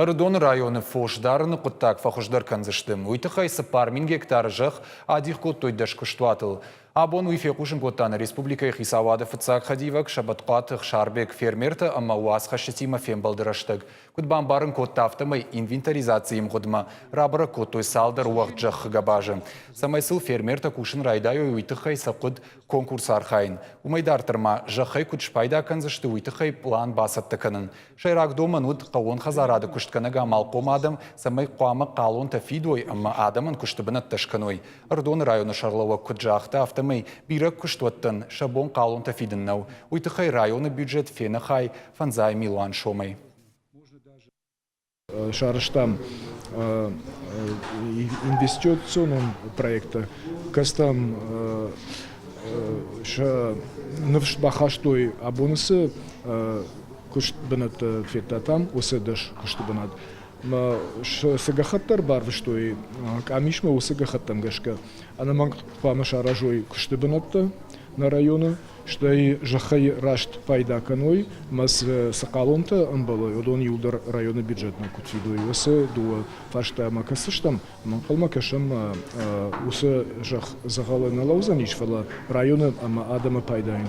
Ӕрыдоны районы фос дарыны хъуыддаг фӕхуыздӕр кӕндзысты. Уый тыххӕй 4000 гектары зӕхх адих кодтой дӕскуыстуатыл. Абон уый фехъусын кодта нӕ республикӕйы хицауады фыццаг хӕдивӕг Сӕбӕтхъуаты Ӕхсарбег фермертӕ ӕмӕ уацхӕсджытимӕ фембӕлды рӕстӕг. Куыд бамбарын кодта, афтӕмӕй инвентаризацийы мгъуыдмӕ рабӕрӕг кодтой цалдӕр уӕгъд зӕххы гӕбазы. Цӕмӕй сыл фермертӕ кусын райдайой, уый тыххӕй сӕ хъуыд конкурсы архайын. Уымӕй дарддӕр ма зӕххӕй куыд спайда кӕндзысты, уый тыххӕй пълан бацӕттӕ кӕнын. Сӕйраг домӕн уыд хъӕууон хӕдзарады куыстгӕнӕг амалхъом адӕм, цӕмӕй хъуамӕ хъалонтӕ фидой ӕмӕ адӕмӕн куысты бынӕттӕ скӕной. Ӕрыдоны районы сӕргълӕууӕг куыд загъта, афтӕмӕй бирӕ куыстуӕттӕн сӕ бон хъалонтӕ фидын нӕу. Уый тыххӕй районы бюджет фенӕхай фӕндзай милуан сомӕй. Сарӕзтам инвестиционон проекттӕ, кӕцытӕм сӕ ныфс бахастой абоны цы куыст бынӕттӕ федтатам, уыцы дӕс куысты бынат. Цы гӕххӕтт ӕрбарвыстой къамисмӕ, уыцы гӕххӕттӕм гӕсгӕ ӕнӕмӕнг хъуамӕ саразой куысты бынӕттӕ нӕ районы, стӕй зӕххӕй раст пайда кӕной ӕмӕ цы хъалонтӕ ӕмбӕлой, уыдон иуылдӕр районы бюджетмӕ куыд фидой, уыцы дыууӕ фарстамӕ кӕсдзыстӕм ӕмӕ ӕнхъӕлмӕ кӕсӕм, уыцы зӕхх дзӕгъӕлы нӕ лӕудзӕнис, фӕлӕ районы ӕмӕ адӕмы пайдайӕн.